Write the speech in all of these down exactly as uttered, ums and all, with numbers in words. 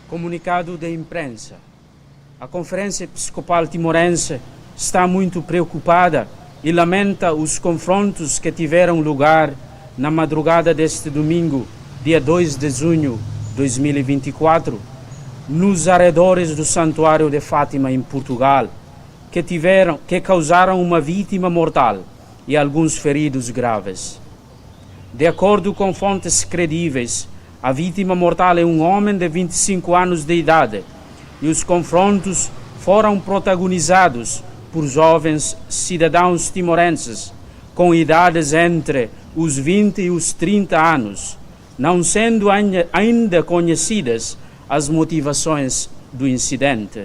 Comunicado de imprensa. A Conferência Episcopal Timorense está muito preocupada e lamenta os confrontos que tiveram lugar na madrugada deste domingo, dia dois de junho de dois mil e vinte e quatro, nos arredores do Santuário de Fátima, em Portugal, que tiveram, que causaram uma vítima mortal e alguns feridos graves. De acordo com fontes credíveis, a vítima mortal é um homem de vinte e cinco anos de idade e os confrontos foram protagonizados por jovens cidadãos timorenses com idades entre os vinte e os trinta anos, não sendo ainda, ainda conhecidas as motivações do incidente.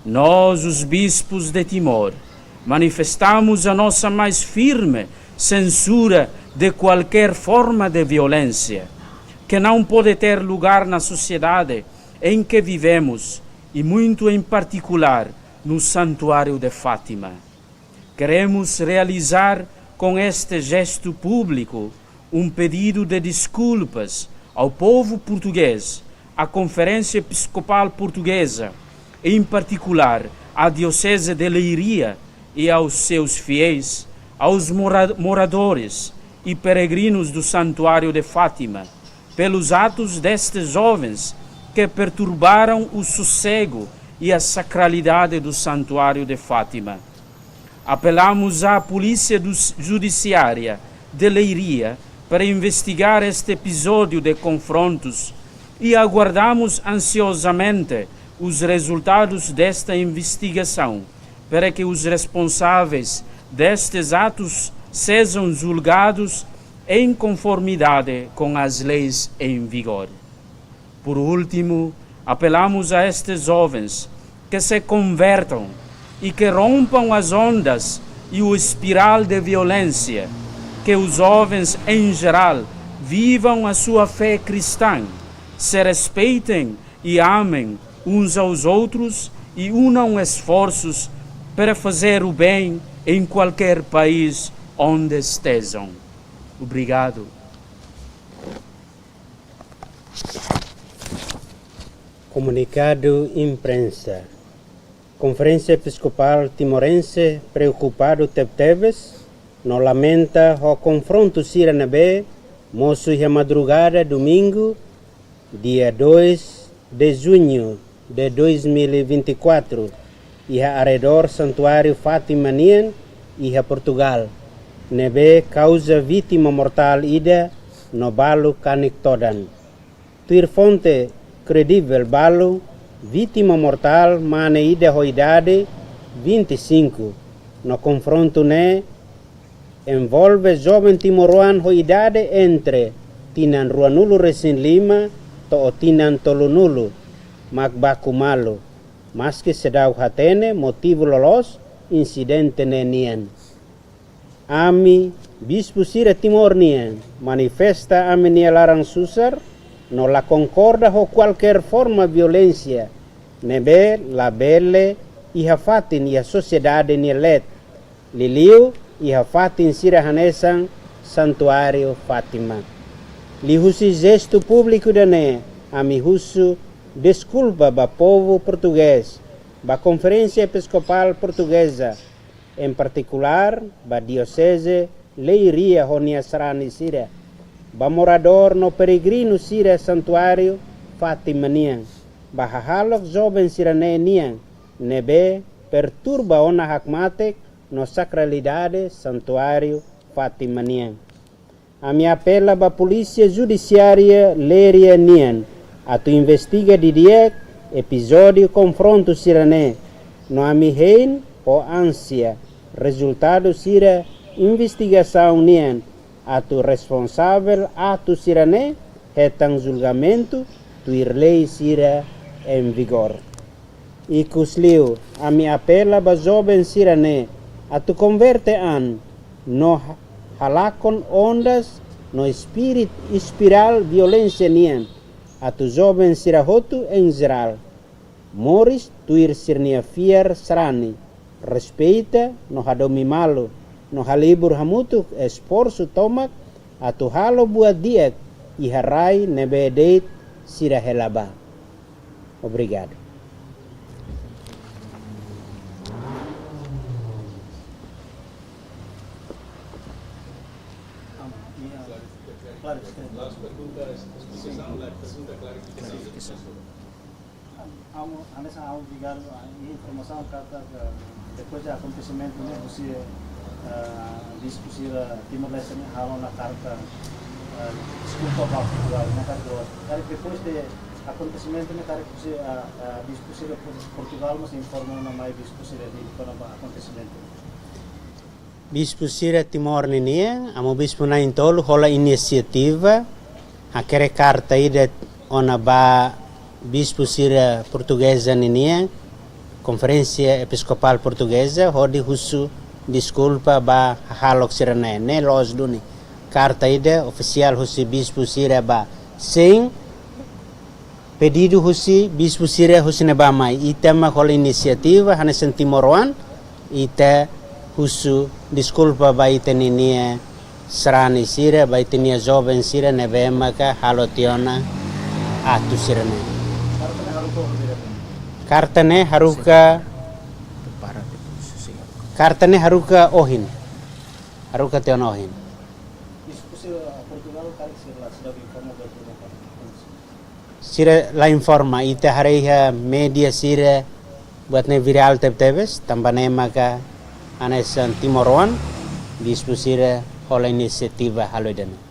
Nós, os bispos de Timor, manifestamos a nossa mais firme censura de qualquer forma de violência, que não pode ter lugar na sociedade em que vivemos e, muito em particular, no Santuário de Fátima. Queremos realizar com este gesto público um pedido de desculpas ao povo português, à Conferência Episcopal Portuguesa, em particular à Diocese de Leiria e aos seus fiéis, aos mora-, moradores e peregrinos do Santuário de Fátima, pelos atos destes jovens que perturbaram o sossego e a sacralidade do Santuário de Fátima. Apelamos à Polícia Judiciária de Leiria para investigar este episódio de confrontos e aguardamos ansiosamente os resultados desta investigação, para que os responsáveis destes atos sejam julgados em conformidade com as leis em vigor. Por último, apelamos a estes jovens que se convertam e que rompam as ondas e o espiral de violência, que os jovens em geral vivam a sua fé cristã, se respeitem e amem uns aos outros e unam esforços para fazer o bem em qualquer país onde estejam. Obrigado. Komunikadu imprensa. Konferénsia Episkopál Timorense preokupadu tebetebes no lamenta ho konfrontu sira ne'ebé mosu iha madrugada domingu, dia dois de junho de dois mil e vinte e quatro, iha arredór Santuáriu Fátima nian, iha Portugal, ne'ebé kauza vítima mortál ida no balu kanek todan. Tuir fonte kredivel balu, vítima mortál mane ida ho idade vinte e cinco, no konfrontu ne'e envolve joven timoroan ho idade entre tinan ruanulu resin lima to'o tinan tolunulu, mak baku malu, maski seidauk hatene motivu loloos insidente ne'e nian. Ami, bispu sira Timor nian, manifesta ami-nia laran susar no la konkorda ho kualkér forma violénsia ne'ebé labele iha fatin iha sosiedade nia leet, liuliu iha fatin sira hanesan Santuáriu Fátima. Liuhusi jestu públiku ida-ne'e, ami husu deskulpa ba povu portugés, ba Konferénsia Episkopál Portugeza, en partikulár ba Dioseze Leiria ho nia sarani sira, ba moradór no peregrinu sira Santuáriu Fátima nian, ba hahalok joven sira-ne'e nian, ne'ebé perturba ona hakmatek no sakralidade Santuáriu Fátima nian. Ami apela ba Polísia Judisiária Leiria nian atu investiga didi'ak epizódiu konfrontu sira-ne'e, no ami hein ho ánsia rezultadu sira investigasaun nian atu responsavel atu sira-ne'e hetan julgamentu tuir lei sira en vigor. Ikusliu, ami apela ba joven sira-ne'e atu konverte an no ha-, halakon ondas no espíritu espirál violénsia nian, atu joven sira hotu en jerál moris tuir sira-nia fiar sarani, respeita no hadomi malu, no halibur hamutuk esforsu tomak atu halo buat di'ak iha rai ne'ebé de'it sira hela ba. Obrigadu. Amo, hanesan amo, obrigadu. Ah, informasaun katak, ah, depois de akontesimentu ne'e, husi, ah, bispu sira Timor-Leste ne'e halo ona karta, ah, deskulpa ba Portugal, ne'e karik, karik depois de akontesimentu ne'e, karik husi, ah, ah, bispu sira Por-, Portugal mós informa ona mai bispu sira Dili kona-ba akontesimentu. Bispu sira Timor ninian, amo bispu na'in-tolu hola inisiativa, hakerek karta ida ona ba bispu sira Portugeza ninian, Konferénsia Episkopál Portugeza, hodi husu deskulpa ba hahalok sira-ne'e, ne'e loos duni. Karta ida ofisiál husi bispu sira ba sein, pedidu husi bispu sira husi ne'ebá mai. Ita mak hola inisiativa, hanesan timoroan, ita husu deskulpa ba ita ninia sarani sira, ba ita-nia joven sira ne'ebé maka halo tiha ona atu sira-ne'e. Karta ne'e haruka, karta ne'e haruka ohin. Haruka tiha ona ohin. Sira la informa, ita haree iha média sira buat ne'e virál tebetebes, tanba ne'e maka hanesan timoroan, bispu sira hola inisiativa halo ida-ne'e.